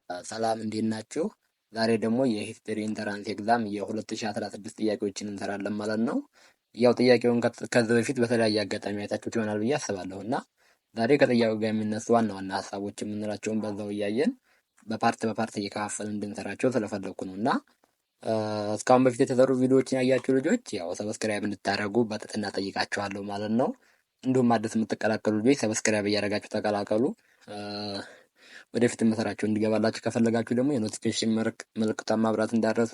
ሰላም፣ እንዴት ናችሁ? ዛሬ ደግሞ የ history entrance exam የ2016 ጥያቄዎችን እንሰራለን ማለት ነው። ያው ጥያቄውን ከዚህ በፊት በተለያየ አጋጣሚ አይታችሁት ይሆናል ብዬ አስባለሁ፣ እና ዛሬ ከጥያቄው ጋር የሚነሱ ዋና ዋና ሀሳቦች የምንላቸውን በዛው እያየን በ part በ part እየከፋፈልን እንድንሰራቸው ስለፈለግኩ ነው። እና እስካሁን በፊት የተሰሩ ቪዲዮዎችን ያያችሁ ልጆች ያው subscribe እንድታደርጉ በትህትና ጠይቃችኋለሁ ማለት ነው። እንዲሁም አዲስ የምትቀላቀሉ ልጆች subscribe እያደረጋችሁ ተቀላቀሉ። ወደፊት የምሰራቸው እንዲገባላችሁ ከፈለጋችሁ ደግሞ የ notification ምልክቷን ማብራት እንዳትረሱ።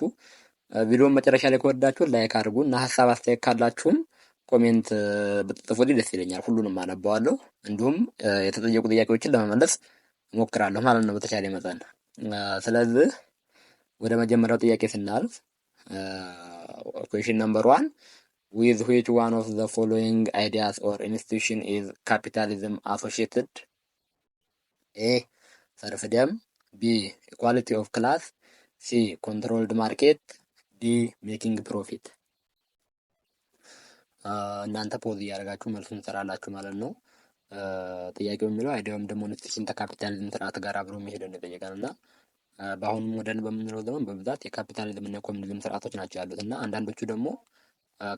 ቪዲዮን መጨረሻ ላይ ከወዳችሁ like አድርጉ እና ሀሳብ አስተያየት ካላችሁም comment ብትጽፉልኝ ደስ ይለኛል። ሁሉንም አነበዋለሁ። እንዲሁም የተጠየቁ ጥያቄዎችን ለመመለስ እሞክራለሁ ማለት ነው በተቻለ መጠን። ስለዚህ ወደ መጀመሪያው ጥያቄ ስናልፍ፣ question number 1: with which one of the following ideas or institution is capitalism associated? A, serfdom፣ B, equality of class፣ C, controlled market፣ D, making profit። እናንተ pause እያደረጋችሁ መልሱን ትሰራላችሁ ማለት ነው። ጥያቄው የሚለው idea ወይም ደግሞ institution ከካፒታሊዝም ስርዓት ጋር አብሮ የሚሄደው ነው የጠየቀን። እና በአሁኑ modern በምንለው ዘመን በብዛት የካፒታሊዝም እና የኮሚኒዝም ስርዓቶች ናቸው ያሉት፣ እና አንዳንዶቹ ደግሞ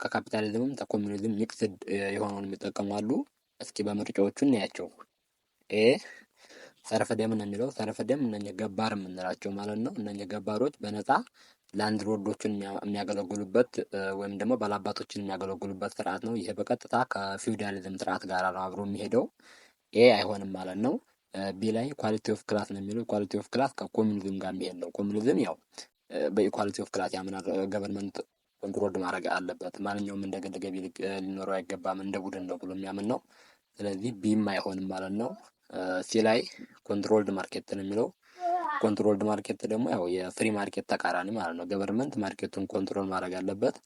ከካፒታሊዝምም ከኮሚኒዝም mixed የሆነውን የሚጠቀሙ አሉ። እስኪ በምርጫዎቹ እናያቸው። A, serfdom ነው የሚለው። Serfdom እነኚህ ገባር የምንላቸው ማለት ነው። እነኚህ ገባሮች በነፃ landlord ኦችን የሚያገለግሉበት ወይም ደግሞ ባላባቶችን የሚያገለግሉበት ስርዓት ነው። ይሄ በቀጥታ ከፊውዳሊዝም ስርዓት ጋር ነው አብሮ የሚሄደው። A አይሆንም ማለት ነው። B ላይ equality of class ነው የሚለው። Equality of class ከኮሚኒዝም ጋር የሚሄድ ነው። ኮሚኒዝም ያው በ equality of class ያምናል። Government control ማድረግ አለበት። ማንኛውም እንደ ግል ገቢ ሊኖረው አይገባም፣ እንደ ቡድን ነው ብሎ የሚያምን ነው። ስለዚህ B ም አይሆንም ማለት ነው። C ላይ controlled market ነው የሚለው። Controlled market ደግሞ ያው የ free market ተቃራኒ ማለት ነው። Government market ኡን control ማድረግ አለበት።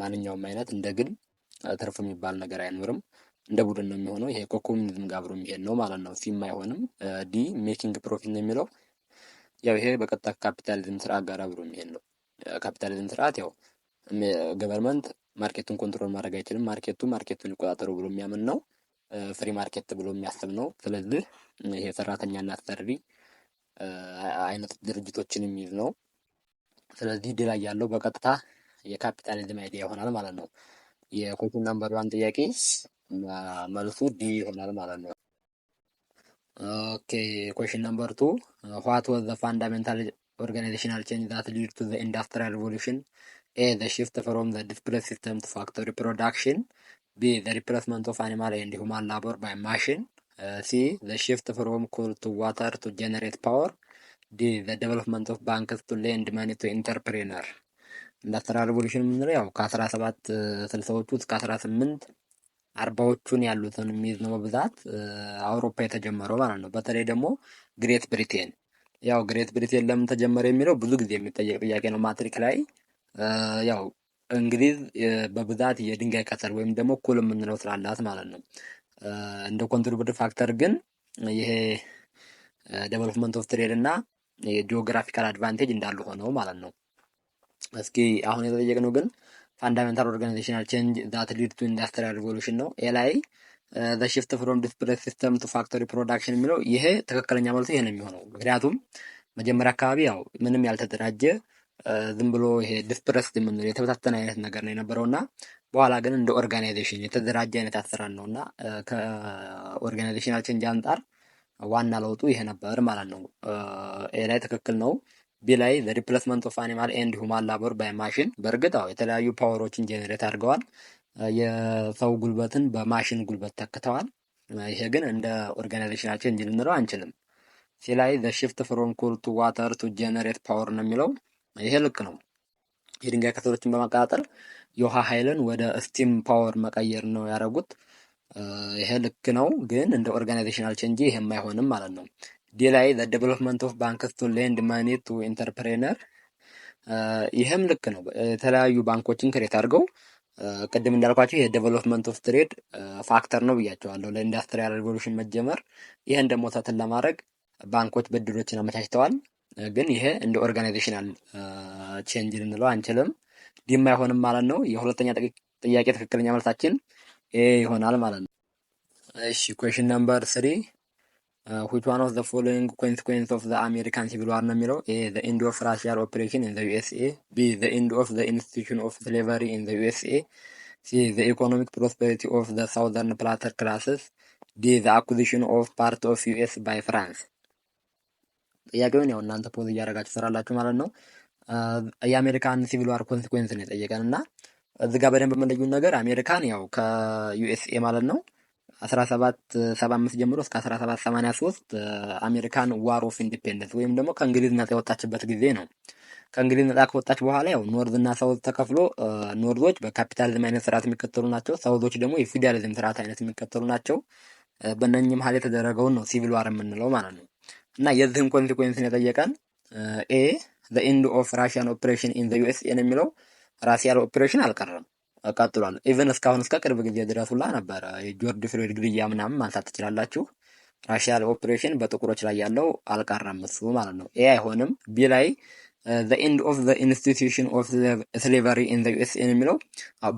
ማንኛውም አይነት እንደ ግል ትርፍ የሚባል ነገር አይኖርም። እንደ ቡድን ነው የሚሆነው። ይሄ ከኮሚኒዝም ጋር አብሮ የሚሄድ ነው ማለት ነው። C ም አይሆንም። D, making profit ነው የሚለው። ያው ይሄ በቀጥታ ካፒታሊዝም ስርዓት ጋር አብሮ የሚሄድ ነው። ካፒታሊዝም ስርዓት ያው government market ኡን control ማድረግ አይችልም፣ market ኡ market ኡን ይቆጣጠሩ ብሎ የሚያምን ነው። Free market ብሎ የሚያስብ ነው። ስለዚህ ይሄ ሰራተኛና አሰሪ አይነት ድርጅቶችን የሚይዝ ነው። ስለዚህ D ላይ ያለው በቀጥታ የካፒታሊዝም idea ይሆናል ማለት ነው። የ question number 1 ጥያቄ መልሱ D ይሆናል ማለት ነው። Okay, question number 2: what was the fundamental organizational change that lead to the Industrial Revolution? A, the shift from the dispersed system to factory production፣ B, the replacement of animal and human labor by machine፣ C, the shift from coal to water to generate power፣ D, the development of banks to lend money to entrepreneur። Industrial Revolution የምንለው ያው ከ1760ዎቹ እስከ 1840ዎቹን ያሉትን የሚይዝ ነው፣ በብዛት አውሮፓ የተጀመረው ማለት ነው። በተለይ ደግሞ Great Britain። ያው Great Britain ለምን ተጀመረ የሚለው ብዙ ጊዜ የሚጠየቅ ጥያቄ ነው ማትሪክ ላይ። ያው እንግሊዝ በብዛት የድንጋይ ከሰል ወይም ደግሞ coal የምንለው ስላላት ማለት ነው። እንደ contribute factor ግን ይሄ development of trade እና የ geographical advantage እንዳሉ ሆነው ማለት ነው። እስኪ አሁን የተጠየቅነው ግን fundamental organizational change that lead to Industrial Revolution ነው። A ላይ the shift from dispersed system to factory production የሚለው፣ ይሄ ትክክለኛ መልሱ ይሄ ነው የሚሆነው። ምክንያቱም መጀመሪያ አካባቢ ያው ምንም ያልተደራጀ፣ ዝም ብሎ ይሄ dispersed የምንለው የተበታተነ አይነት ነገር ነው የነበረው፣ እና በኋላ ግን እንደ organization የተደራጀ አይነት አሰራር ነው፣ እና ከ organizational change አንጻር ዋና ለውጡ ይሄ ነበር ማለት ነው። A ላይ ትክክል ነው። B ላይ the replacement of animal and human labor by machine። በእርግጥ አዎ፣ የተለያዩ power ኦችን generate አድርገዋል። የሰው ጉልበትን በማሽን ጉልበት ተክተዋል። ይሄ ግን እንደ organizational change ልንለው አንችልም። C ላይ the shift from coal to water to generate power ነው የሚለው። ይሄ ልክ ነው። የድንጋይ ከሰሎችን በማቀጣጠል የውሃ ኃይልን ወደ steam power መቀየር ነው ያደረጉት። ይሄ ልክ ነው፣ ግን እንደ organizational change ይሄም አይሆንም ማለት ነው። D ላይ the development of banks to lend money to entrepreneur፣ ይህም ልክ ነው። የተለያዩ ባንኮችን create አድርገው፣ ቅድም እንዳልኳቸው የ development of trade factor ነው ብያቸዋለሁ ለ Industrial Revolution መጀመር። ይህን ደግሞ ሰትን ለማድረግ ባንኮች ብድሮችን አመቻችተዋል። ግን ይሄ እንደ organizational change ልንለው አንችልም። D ም አይሆንም ማለት ነው። የሁለተኛ ጥያቄ ትክክለኛ መልሳችን A ይሆናል ማለት ነው። እሺ፣ question number 3: Which one of the following consequence of the American Civil War ነው የሚለው። A, the end of racial oppression in the USA፣ B, the end of the institution of slavery in the USA፣ C, the economic prosperity of the southern planter classes፣ D, the acquisition of part of US by France። ጥያቄውን ያው እናንተ pause እያደረጋችሁ ትሰራላችሁ ማለት ነው። የ American Civil War consequence ነው የጠየቀን። እና እዚህ ጋር በደንብ የምንለዩን ነገር አሜሪካን ያው ከ USA ማለት ነው 1775 ጀምሮ እስከ 1783 American War of Independence ወይም ደግሞ ከእንግሊዝ ነጻ የወጣችበት ጊዜ ነው። ከእንግሊዝ ነጻ ከወጣች በኋላ ያው North እና South ተከፍሎ North ኦች በካፒታሊዝም አይነት ስርዓት የሚከተሉ ናቸው። South ኦች ደግሞ የፊውዳሊዝም ስርዓት አይነት የሚከተሉ ናቸው። በእነኝህ መሀል የተደረገውን ነው civil war የምንለው ማለት ነው። እና የዚህን consequence ን የጠየቀን A, the end of racial oppression in the USA ነው የሚለው። Racial oppression አልቀረም፣ ቀጥሏል። Even እስካሁን እስከ ቅርብ ጊዜ ድረስ ሁላ ነበረ። የጆርጅ ፍሎይድ ግድያ ምናምን ማንሳት ትችላላችሁ። Racial oppression በጥቁሮች ላይ ያለው አልቀረም እሱ ማለት ነው። A አይሆንም። B ላይ the end of the institution of slavery in the USA የሚለው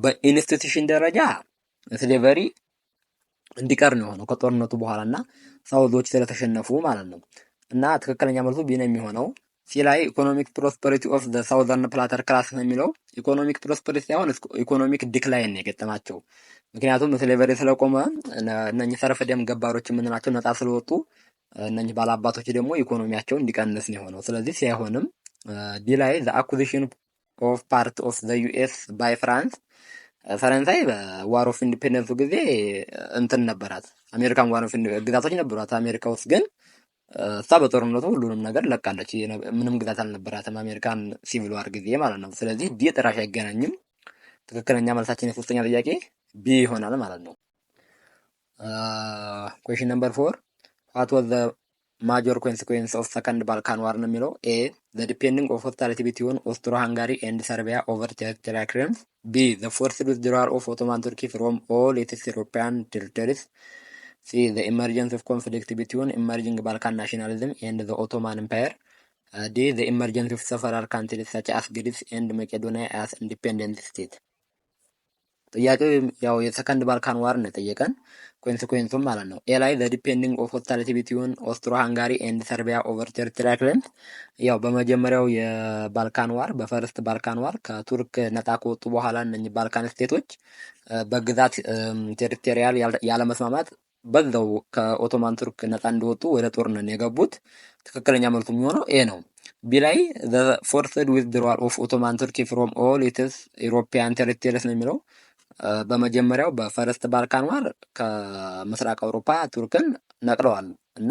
በ institution ደረጃ slavery እንዲቀር ነው የሆነው ከጦርነቱ በኋላ እና South ኦች ስለተሸነፉ ማለት ነው። እና ትክክለኛ መልሱ B ነው የሚሆነው። C ላይ economic prosperity of the southern planter class ነው የሚለው። Economic prosperity ሳይሆን economic decline ነው የገጠማቸው። ምክንያቱም slavery ስለቆመ እነኚህ serfdom ገባሮች የምንላቸው ነጻ ስለወጡ እነኚህ ባላባቶች ደግሞ ኢኮኖሚያቸው እንዲቀንስ ነው የሆነው። ስለዚህ C አይሆንም። D ላይ the acquisition of part of the US by France። ፈረንሳይ በ War of Independence ኡ ጊዜ እንትን ነበራት፣ American War of ግዛቶች ነበሯት አሜሪካ ውስጥ፣ ግን እሷ በጦርነቱ ሁሉንም ነገር ለቃለች። ምንም ግዛት አልነበራትም American Civil War ጊዜ ማለት ነው። ስለዚህ D ጭራሽ አይገናኝም። ትክክለኛ መልሳችን የሶስተኛ ጥያቄ B ይሆናል ማለት ነው። Question number 4: What was the major consequence of Second Balkan War ነው የሚለው። A, the deepening of hostility between Austro Hungary and Serbia over territorial claims፣ B, the forced withdrawal of Ottoman Turkey from all its European territories፣ C, the emergence of conflict between emerging Balkan nationalism and the Ottoman Empire፣ D, the emergence of several countries such as Greece and Macedonia as independent state። ጥያቄው ያው የ Second Balkan War ነው የጠየቀን consequence ኡም ማለት ነው። A ላይ the deepening of hostility between Austro Hungary and Serbia over territorial claims። ያው በመጀመሪያው የ Balkan War፣ በ First Balkan War ከቱርክ ነፃ ከወጡ በኋላ እነኚህ Balkan state ኦች በግዛት territorial ያለመስማማት በዛው ከኦቶማን ቱርክ ነፃ እንደወጡ ወደ ጦርነት ነው የገቡት። ትክክለኛ መልሱ የሚሆነው A ነው። B ላይ the forced withdrawal of Ottoman Turkey from all its European territories ነው የሚለው። በመጀመሪያው በ First Balkan War ከምስራቅ አውሮፓ ቱርክን ነቅለዋል እና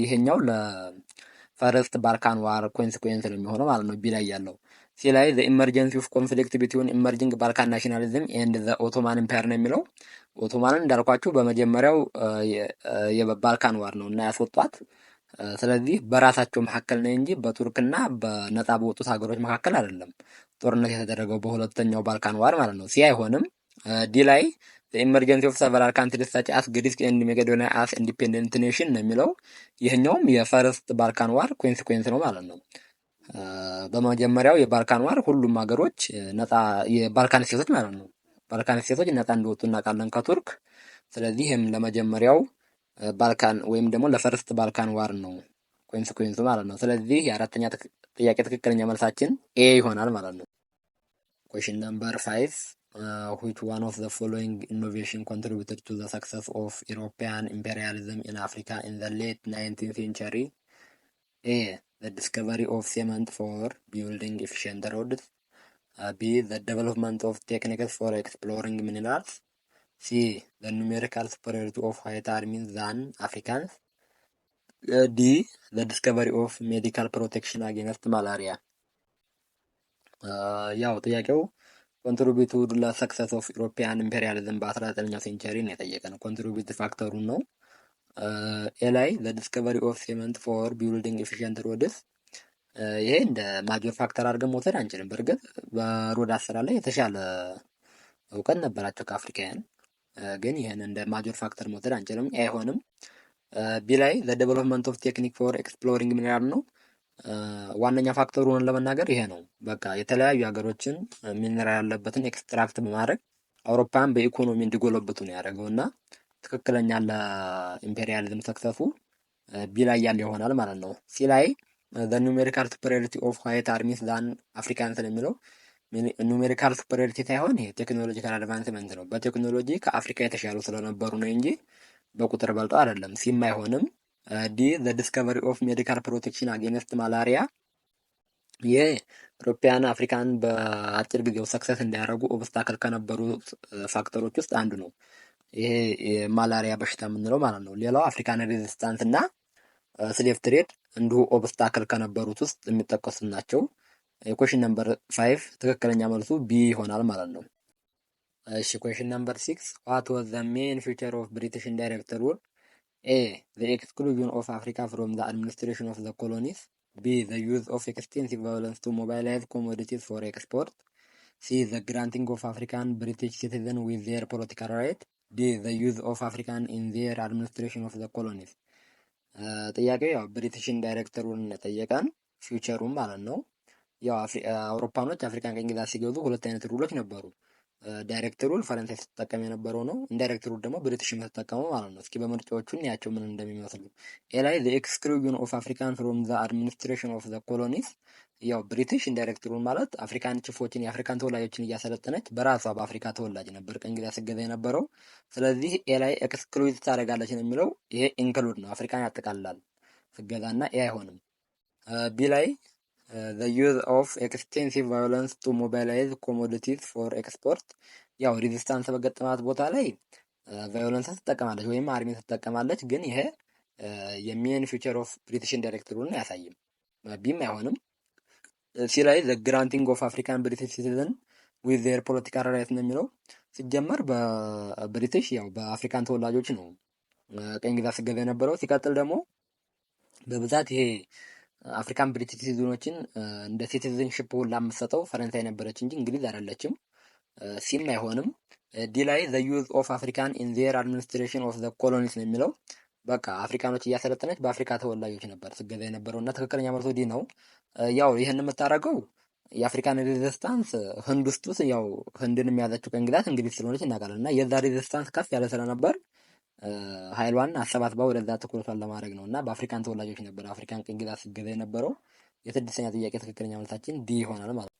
ይሄኛው ለ First Balkan War consequence ነው የሚሆነው ማለት ነው B ላይ ያለው። C ላይ the emergency of conflict between emerging Balkan nationalism and the Ottoman Empire ነው የሚለው። ኦቶማንን እንዳልኳችሁ በመጀመሪያው የ Balkan War ነው እና ያስወጧት። ስለዚህ በራሳቸው መካከል ነው እንጂ በቱርክና በነፃ በወጡት ሀገሮች መካከል አይደለም ጦርነት የተደረገው በሁለተኛው Balkan War ማለት ነው። C አይሆንም። D ላይ emergency of several countries such as Greece and Macedonia as independent nation ነው የሚለው። ይህኛውም የ First Balkan War consequence ነው ማለት ነው። በመጀመሪያው የ Balkan War ሁሉም ሀገሮች ነፃ የ Balkan state ኦች ማለት ነው። Balkan state ኦች ነፃ እንደወጡ እናውቃለን ከቱርክ። ስለዚህ ይህም ለመጀመሪያው ባልካን ወይም ደግሞ ለ First Balkan War ነው consequence ኡ ማለት ነው። ስለዚህ የአራተኛ ጥያቄ ትክክለኛ መልሳችን A ይሆናል ማለት ነው። Question number 5: Which one of the following innovation contributed to the success of European imperialism in Africa in the late 19th century? A, the discovery of cement for building efficient roads፣ B, the development of techniques for exploring minerals፣ C, the numerical superiority of white armies than Africans፣ D, the discovery of medical protection against malaria። ያው ጥያቄው contribute ለ success of European imperialism በ19ኛው century ነው የጠየቀን። Contribute factor ኡን ነው። A ላይ the discovery of cement for building efficient roads፣ ይሄ እንደ major factor አድርገን መውሰድ አንችልም። በእርግጥ በ road አሰራር ላይ የተሻለ እውቀት ነበራቸው ከአፍሪካውያን፣ ግን ይህን እንደ major factor መውሰድ አንችልም። አይሆንም። B ላይ the development of technique for exploring mineral ነው። ዋነኛ factor ኡን ለመናገር ይሄ ነው። በቃ የተለያዩ ሀገሮችን ሚኔራል ያለበትን extract በማድረግ አውሮፓን በኢኮኖሚ እንዲጎለብቱ ነው ያደረገው እና ትክክለኛ ለ imperialism success ኡ B ላይ ያለ ይሆናል ማለት ነው። C ላይ the numerical superiority of white armies than Africans ነው የሚለው። Numerical superiority ሳይሆን ይሄ technological advancement ነው። በቴክኖሎጂ ከአፍሪካ የተሻሉ ስለነበሩ ነው እንጂ በቁጥር በልጦ አይደለም። C ም አይሆንም። D the discovery of medical protection against malaria፣ ይሄ European አፍሪካን በአጭር ጊዜው success እንዲያደርጉ obstacle ከነበሩ factor ኦች ውስጥ አንዱ ነው። ይሄ የ malaria በሽታ የምንለው ማለት ነው። ሌላው African resistance እና slave trade እንዲሁ obstacle ከነበሩት ውስጥ የሚጠቀሱ ናቸው። የ question number 5 ትክክለኛ መልሱ B ይሆናል ማለት ነው። እሺ፣ question number 6: What was the main feature of British indirect rule? A, the exclusion of Africa from the administration of the colonies. B, the use of extensive violence to mobilize commodities for export. C, the granting of African British citizen with their political right. D, the use of African in their administration of the colonies። ጥያቄው ያው British indirect rule ን ጠየቀን፣ feature ኡን ማለት ነው። ያው አውሮፓኖች አፍሪካን ቅኝ ግዛት ሲገዙ ሁለት አይነት rule ኦች ነበሩ። Direct rule ፈረንሳይ ስትጠቀም የነበረው ነው። Indirect rule ደግሞ ብሪቲሽ የምትጠቀመው ማለት ነው። እስኪ በምርጫዎቹ እንያቸው ምን እንደሚመስሉ። A ላይ the exclusion of African from the administration of the colonies። ያው British indirect rule ማለት African chief ኦችን፣ የአፍሪካን ተወላጆችን እያሰለጠነች በራሷ በአፍሪካ ተወላጅ ነበር ቅኝ ግዛት ስትገዛ የነበረው። ስለዚህ A ላይ exclude ታደርጋለች ነው የሚለው። ይሄ include ነው፣ አፍሪካን ያጠቃልላል ስገዛና A አይሆንም። B ላይ the use of extensive violence to mobilize commodities for export፣ ያው resistance በገጠማት ቦታ ላይ violence ትጠቀማለች ወይም army ትጠቀማለች። ግን ይሄ የ main feature of British indirect rule ን አያሳይም። B ም አይሆንም። C ላይ the granting of African British citizen with their political right ነው የሚለው። ሲጀመር በብሪቲሽ ያው በ African ተወላጆች ነው ቅኝ ግዛት ስገዛ የነበረው። ሲቀጥል ደግሞ በብዛት ይሄ African British citizen ኦችን እንደ citizenship ሁላ የምትሰጠው ፈረንሳይ ነበረች እንጂ እንግሊዝ አይደለችም። C ም አይሆንም። D ላይ the use of African in their administration of the colonies ነው የሚለው። በቃ አፍሪካኖች እያሰለጠነች በአፍሪካ ተወላጆች ነበር ስገዛ የነበረው እና ትክክለኛ መልሱ D ነው። ያው ይህን የምታደርገው የ African resistance ህንድ ውስጥ፣ ያው ህንድን የሚያዘችው ቅኝ ግዛት እንግሊዝ ስለሆነች እናውቃለን፣ እና የዛ resistance ከፍ ያለ ስለነበር ኃይሏን አሰባስባ ወደዛ ትኩረቷን ለማድረግ ነው እና በ African ተወላጆች ነበር አፍሪካን ቅኝ ግዛት ስትገዛ የነበረው። የስድስተኛ ጥያቄ ትክክለኛ መልሳችን D ይሆናል ማለት ነው።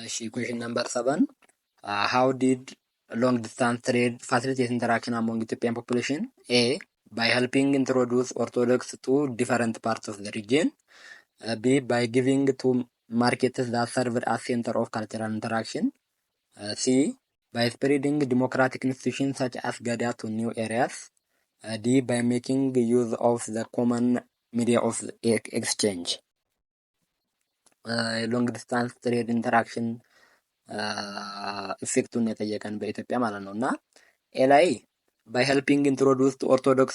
እሺ፣ question number 7: How did long distance trade facilitate interaction among Ethiopian population? A, by helping introduce Orthodox to different parts of the region. B, by giving to markets that served as center of cultural interaction. C, by spreading democratic institutions such as Gada to new areas. D, by making use of the common media of exchange. Long distance trade interaction effect ኡን የጠየቀን በኢትዮጵያ ማለት ነው። እና A ላይ by helping introduce Orthodox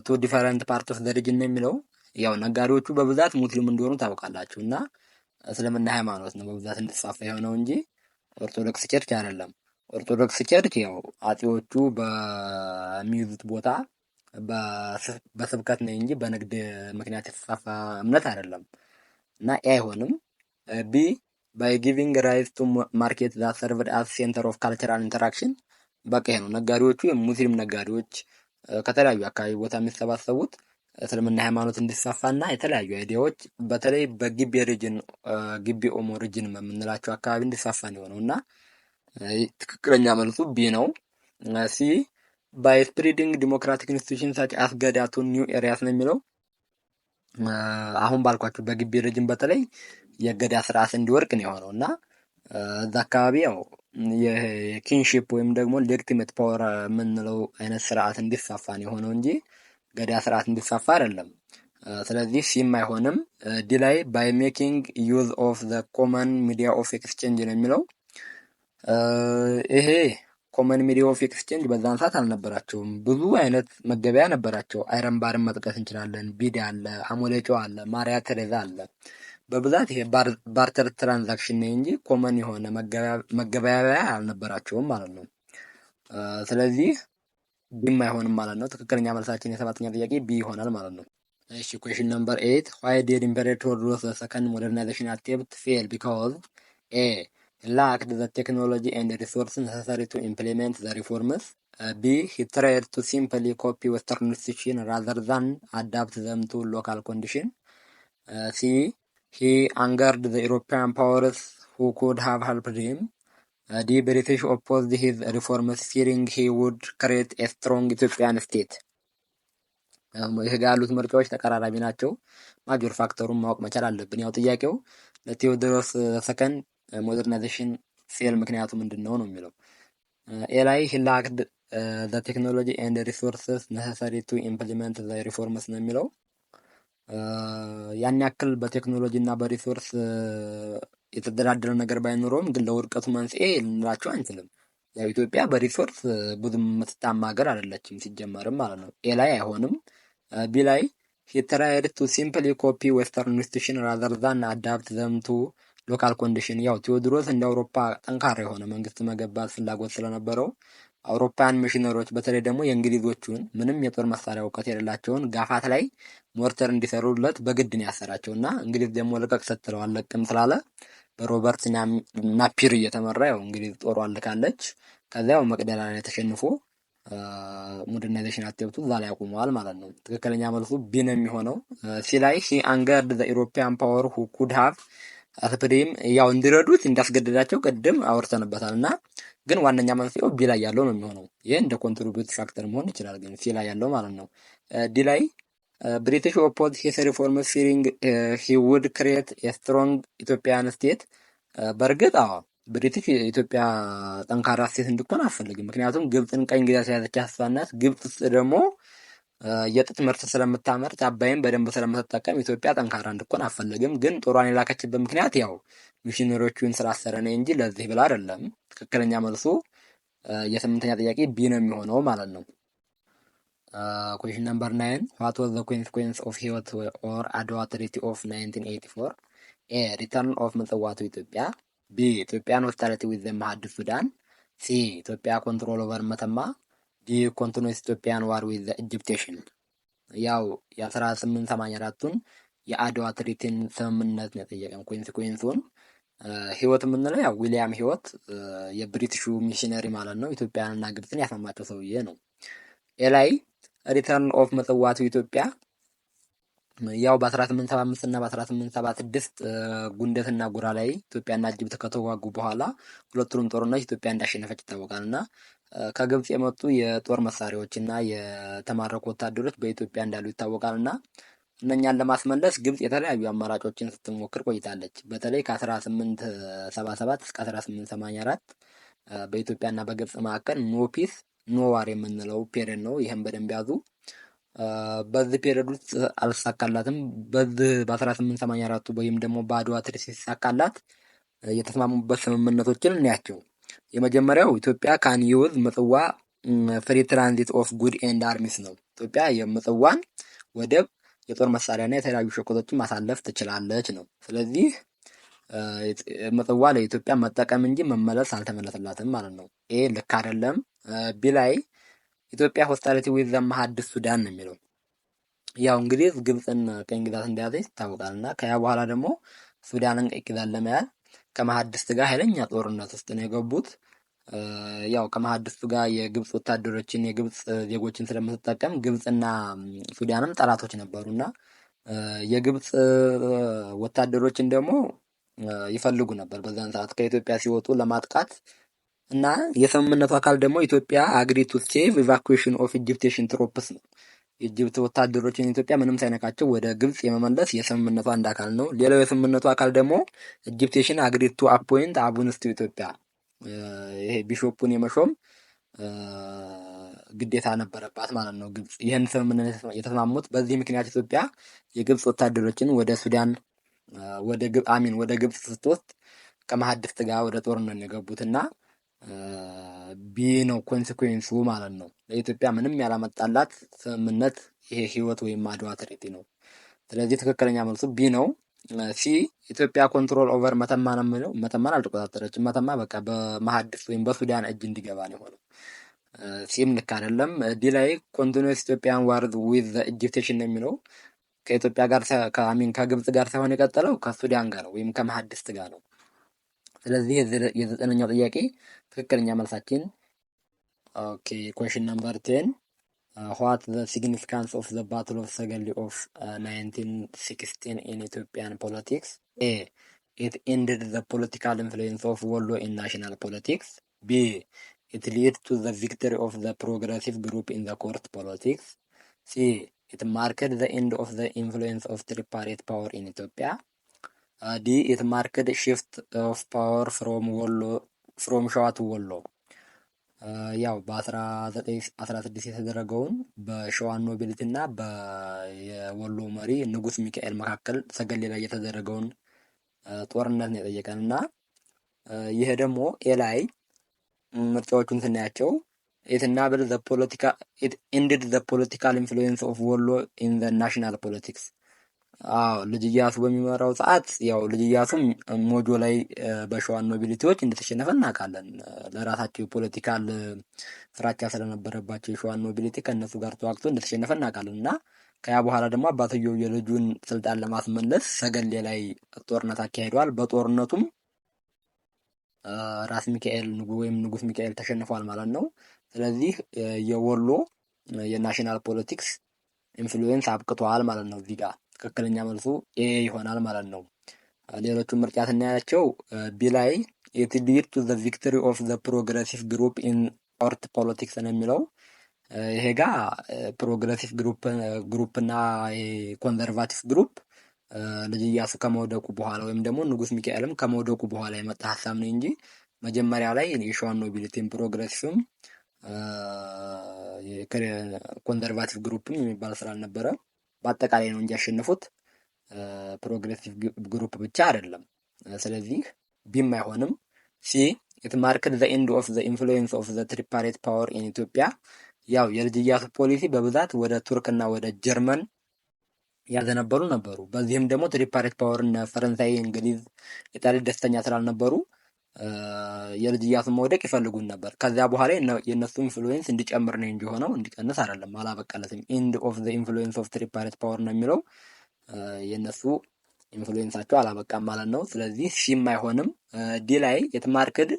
to different part of the region ነው የሚለው። ያው ነጋዴዎቹ በብዛት ሙስሊም እንደሆኑ ታውቃላችሁ፣ እና እስልምና ሃይማኖት ነው በብዛት እንዲስፋፋ የሆነው እንጂ Orthodox Church አይደለም። Orthodox Church ያው አጼዎቹ በሚይዙት ቦታ በስብከት ነው እንጂ በንግድ ምክንያት የተስፋፋ እምነት አይደለም እና A አይሆንም። B, by giving rise to market that served as center of cultural interaction፣ በቃ ይሄ ነው። ነጋዴዎቹ፣ የሙስሊም ነጋዴዎች ከተለያዩ አካባቢ ቦታ የሚሰባሰቡት እስልምና ሃይማኖት እንዲስፋፋና የተለያዩ idea ዎች በተለይ በጊቤ region፣ ጊቤ ኦሞ region የምንላቸው አካባቢ እንዲስፋፋ ነው የሆነው እና ትክክለኛ መልሱ B ነው። C, by spreading democratic institution such as ገዳ to new areas ነው የሚለው። አሁን ባልኳችሁ በጊቤ region በተለይ የገዳ ስርዓት እንዲወርቅ ነው የሆነው እና እዛ አካባቢ ያው የ kingship ወይም ደግሞ legitimate power የምንለው አይነት ስርዓት እንዲስፋፋ ነው የሆነው እንጂ ገዳ ስርዓት እንዲስፋፋ አይደለም። ስለዚህ C ም አይሆንም። D ላይ by making use of the common media of exchange ነው የሚለው። ይሄ common media of exchange በዛን ሰዓት አልነበራቸውም። ብዙ አይነት መገበያ ነበራቸው። Iron bar ን መጥቀስ እንችላለን። Bead አለ፣ አሞሌ ጨው አለ፣ ማሪያ ቴሬዛ አለ። በብዛት ይሄ barter transaction ነው እንጂ common የሆነ መገበያያ አልነበራቸውም ማለት ነው። ስለዚህ D ም አይሆንም ማለት ነው። ትክክለኛ መልሳችን የሰባተኛ ጥያቄ B ይሆናል ማለት ነው። እሺ፣ question number 8: Why did Emperor ቴዎድሮስ the second modernization attempt fail? Because A, lacked the technology and resources necessary to implement the reforms. B, he tried to simply copy Western institution rather than adapt them to local condition. C, he angered the European powers who could have helped him. D, British opposed his reforms, fearing he would create a strong Ethiopian state. ይህ ጋ ያሉት ምርጫዎች ተቀራራቢ ናቸው። Major factor ኡን ማወቅ መቻል አለብን። ያው ጥያቄው ለቴዎድሮስ second modernization fail ምክንያቱ ምንድን ነው ነው የሚለው። A ላይ he lacked the technology and resources necessary to implement the reforms ነው የሚለው። ያን ያክል በቴክኖሎጂ እና በ resource የተደራደረ ነገር ባይኖረውም ግን ለውድቀቱ መንስኤ ልንላቸው አንችልም። ያው ኢትዮጵያ በ resource ብዙም የምትታማ ሀገር አይደለችም ሲጀመርም ማለት ነው። A ላይ አይሆንም። B ላይ he tried to simply copy Western institution rather than adapt them to local condition። ያው ቴዎድሮስ እንደ አውሮፓ ጠንካራ የሆነ መንግስት መገንባት ፍላጎት ስለነበረው አውሮፓውያን ሚሽነሪዎች በተለይ ደግሞ የእንግሊዞቹን ምንም የጦር መሳሪያ እውቀት የሌላቸውን ጋፋት ላይ ሞርተር እንዲሰሩለት በግድ ነው ያሰራቸው እና እንግሊዝ ደግሞ ልቀቅ ስትለው አልለቅም ስላለ በሮበርት ናፒር እየተመራ ያው እንግሊዝ ጦሯን ልካለች። ከዚያ ያው መቅደላ ላይ ተሸንፎ modernization attempt ኡ እዛ ላይ አቁመዋል ማለት ነው። ትክክለኛ መልሱ B ነው የሚሆነው። C ላይ he angered the European power who could have helped him፣ ያው እንዲረዱት እንዳስገደዳቸው ቅድም አውርተንበታል እና ግን ዋነኛ መንስኤው B ላይ ያለው ነው የሚሆነው። ይህ እንደ contribute factor መሆን ይችላል፣ ግን C ላይ ያለው ማለት ነው። D ላይ British oppose his reforms, fearing he would create a strong Ethiopian state። በእርግጥ አዎ፣ ብሪቲሽ የኢትዮጵያ ጠንካራ state እንድትሆን አትፈልግም። ምክንያቱም ግብፅን ቅኝ ግዛት የያዘች እሷ ናት። ግብፅ ውስጥ ደግሞ የጥጥ ምርት ስለምታመርት፣ አባይን በደንብ ስለምትጠቀም ኢትዮጵያ ጠንካራ እንድትሆን አትፈልግም። ግን ጦሯን የላከችበት ምክንያት ያው ሚሽነሪዎቹን ስላሰረ ነው እንጂ ለዚህ ብላ አይደለም። ትክክለኛ መልሱ የስምንተኛ ጥያቄ B ነው የሚሆነው ማለት ነው። Question number 9: What was the consequence of Hewett or Adwa Treaty of 1984? A, return of Massawa to Ethiopia. B, Ethiopian hostility with the Mahdist Sudan. C, Ethiopia control over Metemma. D, continuous Ethiopian war with the Egyptian። ያው የ1884ቱን የአድዋ treaty ን ስምምነት ነው የጠየቀን consequence ኡን። ሂወት የምንለው ያው ዊሊያም ሂወት የ British ኡ missionary ማለት ነው። ኢትዮጵያንና ግብፅን ያስማማቸው ሰውዬ ነው። A ላይ return of Massawa to Ethiopia፣ ያው በ1875 እና በ1876 ጉንደትና ጉራ ላይ ኢትዮጵያና Egypt ከተዋጉ በኋላ ሁለቱንም ጦርነት ኢትዮጵያ እንዳሸነፈች ይታወቃል። እና ከግብፅ የመጡ የጦር መሳሪያዎች እና የተማረኩ ወታደሮች በኢትዮጵያ እንዳሉ ይታወቃል። እና እነኛን ለማስመለስ ግብፅ የተለያዩ አማራጮችን ስትሞክር ቆይታለች። በተለይ ከ1877 እስከ 1884 በኢትዮጵያና በግብፅ መካከል no peace, no war የምንለው period ነው። ይህም በደንብ ያዙ። በዚህ period ውስጥ አልተሳካላትም። በዚህ በ1884 ወይም ደግሞ በአድዋ treaty ሲሳካላት የተስማሙበት ስምምነቶችን እንያቸው። የመጀመሪያው Ethiopia can use Massawa free transit of good and arms ነው። ኢትዮጵያ የምጽዋን ወደብ የጦር መሳሪያና የተለያዩ ሸቀጦችን ማሳለፍ ትችላለች ነው። ስለዚህ ምጽዋ ለኢትዮጵያ መጠቀም እንጂ መመለስ አልተመለሰላትም ማለት ነው። ይሄ ልክ አይደለም። B ላይ Ethiopia hostility with the Mahdist Sudan ነው የሚለው። ያው እንግሊዝ ግብፅን ቅኝ ግዛት እንደያዘች ይታወቃል። እና ከያ በኋላ ደግሞ ሱዳንን ቅኝ ግዛት ለመያዝ ከመሀዲስት ጋር ኃይለኛ ጦርነት ውስጥ ነው የገቡት። ያው ከመሀዲስቱ ጋር የግብፅ ወታደሮችን፣ የግብፅ ዜጎችን ስለምትጠቀም ግብፅና ሱዳንም ጠላቶች ነበሩ እና የግብፅ ወታደሮችን ደግሞ ይፈልጉ ነበር በዛን ሰዓት ከኢትዮጵያ ሲወጡ ለማጥቃት። እና የስምምነቱ አካል ደግሞ Ethiopia agree to safe evacuation of Egyptian troops ነው። የ Egypt ወታደሮችን ኢትዮጵያ ምንም ሳይነካቸው ወደ ግብፅ የመመለስ የስምምነቱ አንድ አካል ነው። ሌላው የስምምነቱ አካል ደግሞ Egyptian agree to appoint abuns to Ethiopia፣ ይሄ bishop ኡን የመሾም ግዴታ ነበረባት ማለት ነው ግብፅ። ይህን ስምምነት የተስማሙት በዚህ ምክንያት ኢትዮጵያ የግብፅ ወታደሮችን ወደ ሱዳን ወደ I mean ወደ ግብፅ ስትወስድ ከመሀዲስት ጋር ወደ ጦርነት ነው የገቡት እና B ነው consequence ኡ ማለት ነው። ለኢትዮጵያ ምንም ያላመጣላት ስምምነት ይሄ ሂወት ወይም አድዋ treaty ነው። ስለዚህ ትክክለኛ መልሱ B ነው። C Ethiopia control over መተማ ነው የሚለው፣ መተማን አልተቆጣጠረችም። መተማ በቃ በመሀዲስት ወይም በሱዳን እጅ እንዲገባ ነው የሆነው። C ም ልክ አይደለም። D ላይ continuous Ethiopian war with Egyptian ነው የሚለው፣ ከኢትዮጵያ ጋር I mean ከግብፅ ጋር ሳይሆን የቀጠለው ከሱዳን ጋር ነው ወይም ከመሀዲስት ጋር ነው። ስለዚህ የዘጠነኛው ጥያቄ ትክክለኛ መልሳችን Okay, question number 10: what the significance of the Battle of ሰገሌ of 1916 in Ethiopian politics? A, it ended the political influence of ወሎ in national politics. B, it led to the victory of the progressive group in the court politics. C, it marked the end of the influence of tripartite power in Ethiopia. D, it marked shift of power from ወሎ from ሸዋ to ወሎ። ያው በ1916 የተደረገውን በሸዋ nobility እና የወሎ መሪ ንጉስ ሚካኤል መካከል ሰገሌ ላይ የተደረገውን ጦርነት ነው የጠየቀን። እና ይሄ ደግሞ A ላይ ምርጫዎቹን ስናያቸው it enabled the political it ended the political influence of ወሎ in the national politics። አዎ፣ ልጅ ኢያሱ በሚመራው ሰዓት ያው ልጅ ኢያሱም ሞጆ ላይ በሸዋ nobility ዎች እንደተሸነፈ እናውቃለን። ለራሳቸው የ political ፍራቻ ስለነበረባቸው የሸዋን nobility ከእነሱ ጋር ተዋግቶ እንደተሸነፈ እናውቃለን። እና ከያ በኋላ ደግሞ አባትየው የልጁን ስልጣን ለማስመለስ ሰገሌ ላይ ጦርነት አካሂደዋል። በጦርነቱም ራስ ሚካኤል ወይም ንጉስ ሚካኤል ተሸንፏል ማለት ነው። ስለዚህ የወሎ የ national politics influence አብቅቷል ማለት ነው። እዚህ ጋር ትክክለኛ መልሱ A ይሆናል ማለት ነው። ሌሎቹን ምርጫ ስናያቸው B ላይ it led to the victory of the progressive group in court politics ነው የሚለው። ይሄ ጋ progressive group እና conservative group ልጅ ኢያሱ ከመውደቁ በኋላ ወይም ደግሞ ንጉስ ሚካኤልም ከመውደቁ በኋላ የመጣ ሀሳብ ነው እንጂ መጀመሪያ ላይ የሸዋን nobility ም progressive ም conservative group ም የሚባል ስላልነበረ በአጠቃላይ ነው እንጂ ያሸነፉት progressive group ብቻ አይደለም። ስለዚህ B ም አይሆንም። C, it marked the end of the influence of the tripartite power in Ethiopia። ያው የልጅ ኢያሱ ፖሊሲ በብዛት ወደ ቱርክና ወደ ጀርመን ያዘነበሉ ነበሩ። በዚህም ደግሞ tripartite power እነ ፈረንሳይ፣ እንግሊዝ፣ ኢጣሊ ደስተኛ ስላልነበሩ የልጅ ኢያሱን መውደቅ ይፈልጉን ነበር። ከዚያ በኋላ የእነሱ influence እንዲጨምር ነው እንጂ ሆነው እንዲቀንስ አይደለም፣ አላበቃለትም። End of the influence of tripartite power ነው የሚለው፣ የእነሱ influence ኣቸው አላበቃም ማለት ነው። ስለዚህ C ም አይሆንም። D ላይ it marked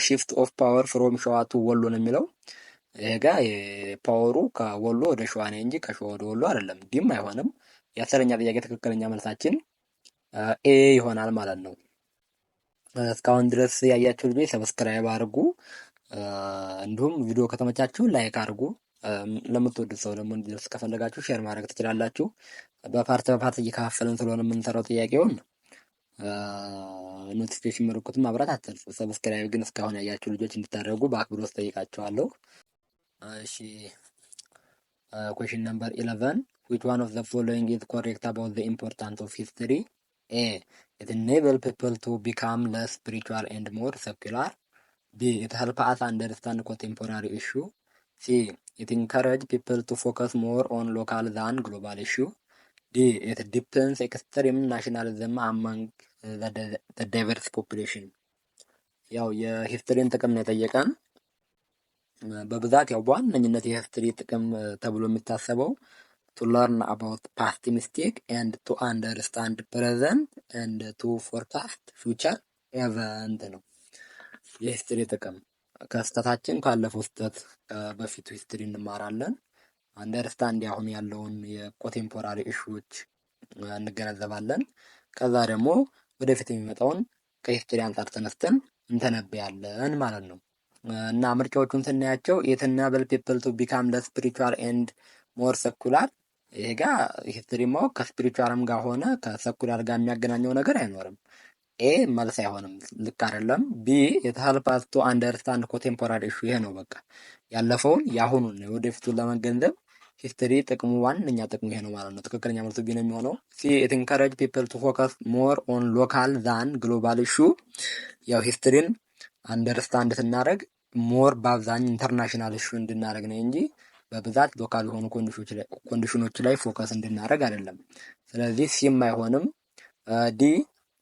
shift of power from ሸዋ to ወሎ ነው የሚለው። ይሄ ጋ power ኡ ከወሎ ወደ ሸዋ ነው እንጂ ከሸዋ ወደ ወሎ አይደለም። D ም አይሆንም። የ10ኛ ጥያቄ ትክክለኛ መልሳችን A ይሆናል ማለት ነው። እስካሁን ድረስ ያያችሁ ልጆች subscribe አድርጉ። እንዲሁም ቪዲዮ ከተመቻችሁ like አድርጉ። ለምትወዱት ሰው ደግሞ እንዲደርስ ከፈለጋችሁ share ማድረግ ትችላላችሁ። በ part በ part እየከፋፈልን ስለሆነ የምንሰራው ጥያቄውን notification ምልክቱን ማብራት አትርሱ። Subscribe ግን እስካሁን ያያችሁ ልጆች እንድታደርጉ በአክብሮት ጠይቃችኋለሁ። እሺ፣ question number 11: which one of the following is correct about the importance of history? A, it enable people to become less spiritual and more secular. B, it help us understand contemporary issue. C, it encourage people to focus more on local than global issue. D, it deepens extreme nationalism among the diverse population። ያው የ history ን ጥቅም ነው የጠየቀን። በብዛት ያው በዋነኝነት የ history ጥቅም ተብሎ የሚታሰበው to learn about past mistake and to understand present and to forecast future event ነው። የ history ጥቅም ከስህተታችን ካለፈው ስህተት በፊቱ history እንማራለን። Understand አሁን ያለውን የ contemporary issue ዎች እንገነዘባለን። ከዛ ደግሞ ወደፊት የሚመጣውን ከ history አንፃር ተነስተን እንተነብያለን ማለት ነው። እና ምርጫዎቹን ስናያቸው it enable people to become less spiritual and more secular፣ ይሄ ጋ history ማወቅ ከ spiritual ም ጋር ሆነ ከ secular ጋር የሚያገናኘው ነገር አይኖርም። A መልስ አይሆንም፣ ልክ አይደለም። B, it help us to understand contemporary issue፣ ይሄ ነው በቃ ያለፈውን የአሁኑን ወደፊቱን ለመገንዘብ history ጥቅሙ ዋነኛ ጥቅሙ ይሄ ነው ማለት ነው። ትክክለኛ መልሱ B ነው የሚሆነው። C, it encourage people to focus more on local than global issue። ያው history ን understand ስናደርግ more በአብዛኛው international issue እንድናደርግ ነው እንጂ በብዛት local የሆኑ condition ኖች ላይ focus እንድናደርግ አይደለም። ስለዚህ C ም አይሆንም። D,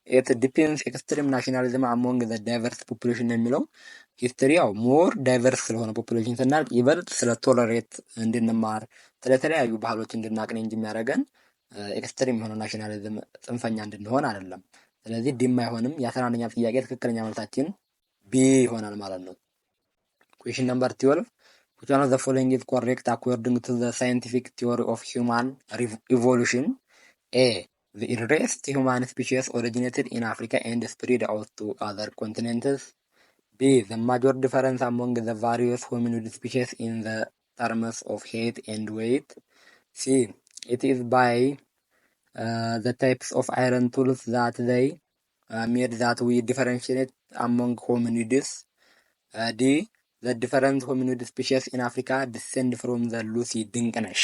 it deepens extreme nationalism among the diverse population ነው የሚለው። History ያው more diverse ስለሆነ population ስናልቅ ይበልጥ ስለ tolerate እንድንማር ስለተለያዩ ባህሎች እንድናቅ ነው እንጂ የሚያደርገን extreme የሆነ nationalism ጽንፈኛ እንድንሆን አይደለም። ስለዚህ D ም አይሆንም። የ11ኛ ጥያቄ ትክክለኛ መልሳችን B ይሆናል ማለት ነው። Question number 12. Which one of the following is correct according to the scientific theory of human evolution? A. The earliest human species originated in Africa and spread out to other continents. B. The major difference among the various hominid species in the terms of height and weight. C. It is by the types of iron tools that they made that we differentiate among hominids. D. The different hominid species in Africa descend from the Lucy ድንቅነሽ።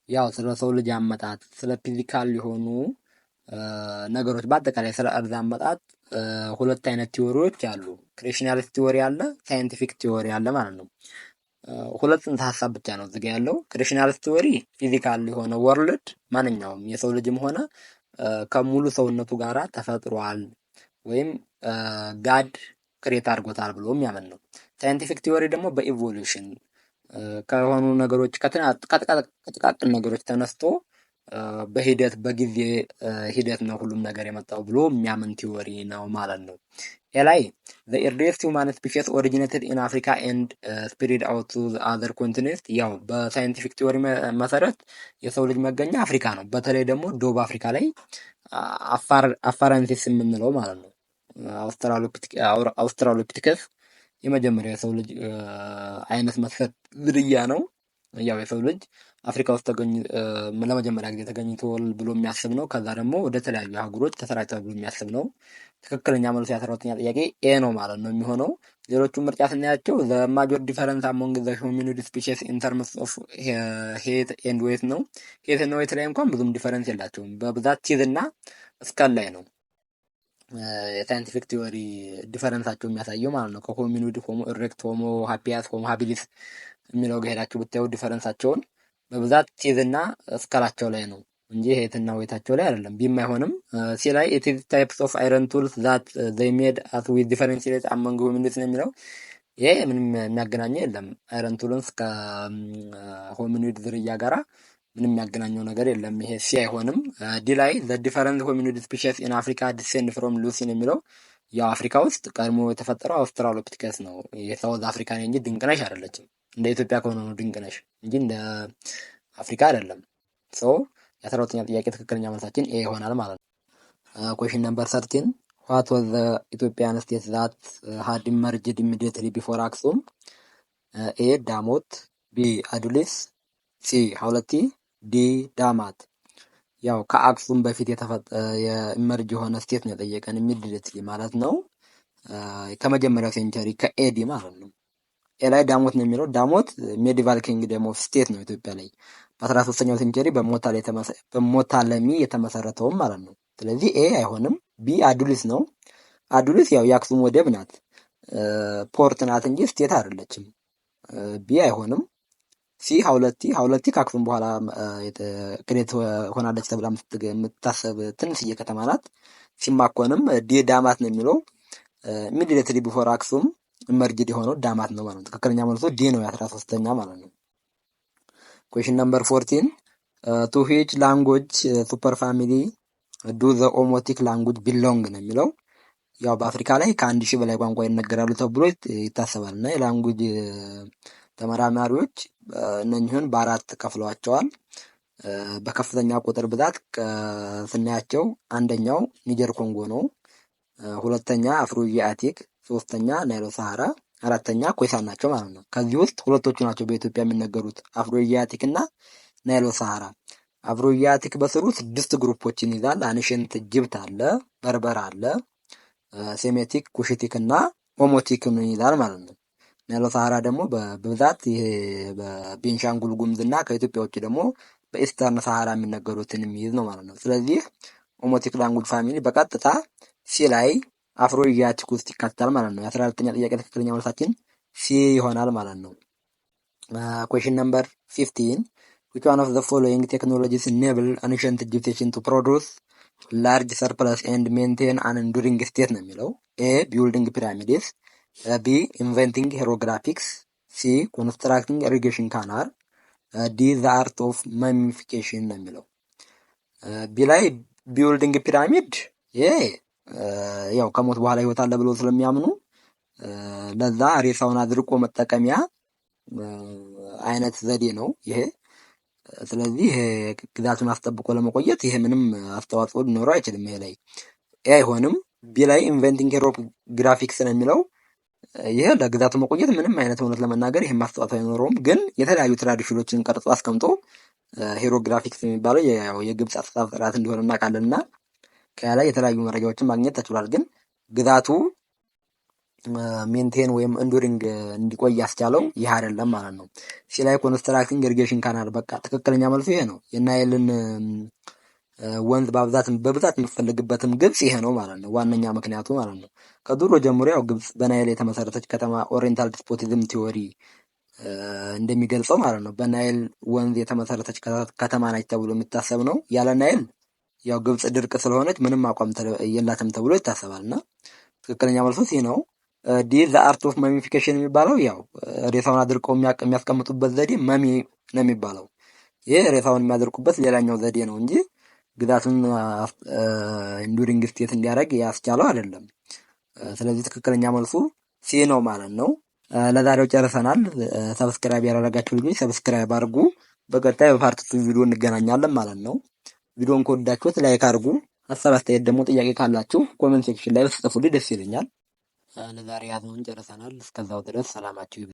ያው ስለ ሰው ልጅ አመጣጥ፣ ስለ physical የሆኑ ነገሮች፣ በአጠቃላይ ስለ earth አመጣጥ ሁለት አይነት theory ዎች አሉ። Creationalist theory አለ፣ scientific theory አለ ማለት ነው። ሁለት ጽንሰ ሀሳብ ብቻ ነው እዚጋ ያለው። Creationalist theory physical የሆነ world ማንኛውም የሰው ልጅም ሆነ ከሙሉ ሰውነቱ ጋራ ተፈጥሯል ወይም God create አድርጎታል ብሎ የሚያምን ነው። Scientific theory ደግሞ በ evolution ከሆኑ ነገሮች፣ ከጥቃቅን ነገሮች ተነስቶ በሂደት፣ በጊዜ ሂደት ነው ሁሉም ነገር የመጣው ብሎ የሚያምን theory ነው ማለት ነው። A ላይ the earliest human species originated in Africa and spread out to other continent። ያው በ scientific theory መሰረት የሰው ልጅ መገኛ አፍሪካ ነው። በተለይ ደግሞ ደቡብ አፍሪካ ላይ afarensis የምንለው ማለት ነው። Australopithecus የመጀመሪያ የሰው ልጅ አይነት መሰል ዝርያ ነው። ያው የሰው ልጅ አፍሪካ ውስጥ ተገኝ ለመጀመሪያ ጊዜ ተገኝቷል ብሎ የሚያስብ ነው። ከዛ ደግሞ ወደ ተለያዩ አህጉሮች ተሰራጭቷል ብሎ የሚያስብ ነው። ትክክለኛ መልሱ የ12ኛ ጥያቄ A ነው ማለት ነው የሚሆነው። ሌሎቹ ምርጫ ስናያቸው the major difference among the hominid species in terms of height and weight ነው። Height እና weight ላይ እንኳን ብዙም difference የላቸውም። በብዛት teeth እና skull ላይ ነው የ scientific theory difference ኣቸው የሚያሳየው ማለት ነው። ከ hominid Homo erect፣ Homo habilis፣ Homo habilis የሚለው ጋር ሄዳችሁ ብታዩ difference ኣቸውን በብዛት teeth እና skull ኣቸው ላይ ነው እንጂ height እና weight ኣቸው ላይ አይደለም። B ም አይሆንም። C ላይ it is types of iron tools that they made as we differentiate among hominids ነው የሚለው። ይሄ ምንም የሚያገናኘው የለም። Iron tools ከ hominid ዝርያ ጋራ ምንም የሚያገናኘው ነገር የለም። ይሄ C አይሆንም። D ላይ the different hominid species in Africa descend from Lucy ነው የሚለው። ያው አፍሪካ ውስጥ ቀድሞ የተፈጠረው Australopithecus ነው። የ South Africa እንጂ ድንቅነሽ አይደለችም። እንደ ኢትዮጵያ ከሆነ ነው ድንቅነሽ እንጂ እንደ አፍሪካ አይደለም። So የ12ኛ ጥያቄ ትክክለኛ መልሳችን A ይሆናል ማለት ነው። Question number 13. What was the Ethiopian state that had emerged immediately before Aksum? A ዳሞት፣ B አዱሊስ፣ C ሀውለቲ፣ D ዳማት። ያው ከአክሱም በፊት የ emerge የሆነ state ነው የጠየቀን፣ immediately ማለት ነው። ከመጀመሪያው century ከ AD ማለት ነው። A ላይ ዳሞት ነው የሚለው። ዳሞት medieval kingdom of state ነው ኢትዮጵያ ላይ በ13ኛው century በሞታለሚ የተመሰረተውም ማለት ነው። ስለዚህ A አይሆንም። B አዱሊስ ነው። አዱሊስ ያው የአክሱም ወደብ ናት፣ port ናት እንጂ state አይደለችም። B አይሆንም። C ሀውለቲ። ሀውለቲ ከአክሱም በኋላ create ሆናለች ተብላ የምትታሰብ ትንሽዬ ከተማ ናት። C ም አይሆንም። D ዳማት ነው የሚለው። Immediately before አክሱም emerged የሆነው ዳማት ነው ማለት ነው። ትክክለኛ መልሱ D ነው የ13ኛ ማለት ነው። Question number 14. To which language super family do the Omotic language belong ነው የሚለው። ያው በአፍሪካ ላይ ከ1000 በላይ ቋንቋ ይነገራሉ ተብሎ ይታሰባል እና የ language ተመራማሪዎች እነኝህን በአራት ከፍለዋቸዋል። በከፍተኛ ቁጥር ብዛት ስናያቸው አንደኛው ኒጀር ኮንጎ ነው። ሁለተኛ Afro-Asiatic፣ ሶስተኛ ናይሎ ሰሃራ፣ አራተኛ ኮይሳን ናቸው ማለት ነው። ከዚህ ውስጥ ሁለቶቹ ናቸው በኢትዮጵያ የሚነገሩት፣ Afro-Asiatic እና ናይሎ ሰሃራ። Afro-Asiatic በስሩ ስድስት group ኦችን ይዛል። Ancient Egypt አለ፣ በርበር አለ፣ Semitic፣ Cushitic እና ኦሞቲክን ይዛል ማለት ነው። ናይሎ ሰሃራ ደግሞ በብዛት ይሄ በቤንሻንጉል ጉሙዝ እና ከኢትዮጵያ ውጭ ደግሞ በ Eastern ሰሃራ የሚነገሩትን የሚይዝ ነው ማለት ነው። ስለዚህ Omotic language family በቀጥታ C ላይ Afro-Asiatic ውስጥ ይካተታል ማለት ነው። የ14ኛ ጥያቄ ትክክለኛ መልሳችን C ይሆናል ማለት ነው። Question number 15. Which one of the following technologies enable ancient Egyptian to produce large surplus and maintain an enduring state ነው የሚለው። A building pyramids፣ B inventing hieroglyphics፣ C constructing irrigation canal፣ D the art of mummification ነው የሚለው። B ላይ building pyramid ይሄ ያው ከሞት በኋላ ህይወት አለ ብሎ ስለሚያምኑ ለዛ ሬሳውን አድርቆ መጠቀሚያ አይነት ዘዴ ነው ይሄ። ስለዚህ ይሄ ግዛቱን አስጠብቆ ለመቆየት ይሄ ምንም አስተዋጽኦ ሊኖረው አይችልም። ይሄ ላይ A አይሆንም። B ላይ inventing hieroglyphics ነው የሚለው። ይሄ ለግዛቱ መቆየት ምንም አይነት፣ እውነት ለመናገር ይሄም አስተዋጽኦ አይኖረውም። ግን የተለያዩ tradition ኦችን ቀርጾ አስቀምጦ፣ hieroglyphics የሚባለው የግብፅ አጻጻፍ ስርዓት እንደሆነ እናውቃለን፣ እና ከያ ላይ የተለያዩ መረጃዎችን ማግኘት ተችሏል። ግን ግዛቱ maintain ወይም enduring እንዲቆይ ያስቻለው ይህ አይደለም ማለት ነው። C ላይ constructing irrigation canal፣ በቃ ትክክለኛ መልሱ ይሄ ነው። የናይልን ወንዝ በብዛት የምትፈልግበትም ግብጽ ይሄ ነው ማለት ነው። ዋነኛ ምክንያቱ ማለት ነው። ከድሮ ጀምሮ ያው ግብጽ በናይል የተመሰረተች ከተማ፣ Oriental despotism theory እንደሚገልጸው ማለት ነው፣ በናይል ወንዝ የተመሰረተች ከተማ ናች ተብሎ የሚታሰብ ነው። ያለ ናይል ያው ግብጽ ድርቅ ስለሆነች ምንም አቋም የላትም ተብሎ ይታሰባል፣ እና ትክክለኛ መልሱ C ነው። D the art of mummification የሚባለው፣ ያው ሬሳውን አድርቀው የሚያስቀምጡበት ዘዴ mummy ነው የሚባለው። ይህ ሬሳውን የሚያደርቁበት ሌላኛው ዘዴ ነው እንጂ ግዛቱን enduring state እንዲያደርግ ያስቻለው አይደለም። ስለዚህ ትክክለኛ መልሱ C ነው ማለት ነው። ለዛሬው ጨርሰናል። Subscribe ያላደረጋችሁ ልጆች subscribe አድርጉ። በቀጣይ በ part 2 ቪዲዮ እንገናኛለን ማለት ነው። ቪዲዮን ከወዳችሁት like አድርጉ። ሀሳብ አስተያየት ደግሞ ጥያቄ ካላችሁ comment section ላይ ብትጽፉልኝ ደስ ይለኛል። ለዛሬ ያዝነውን ጨርሰናል። እስከዛው ድረስ ሰላማችሁ ይብዛ።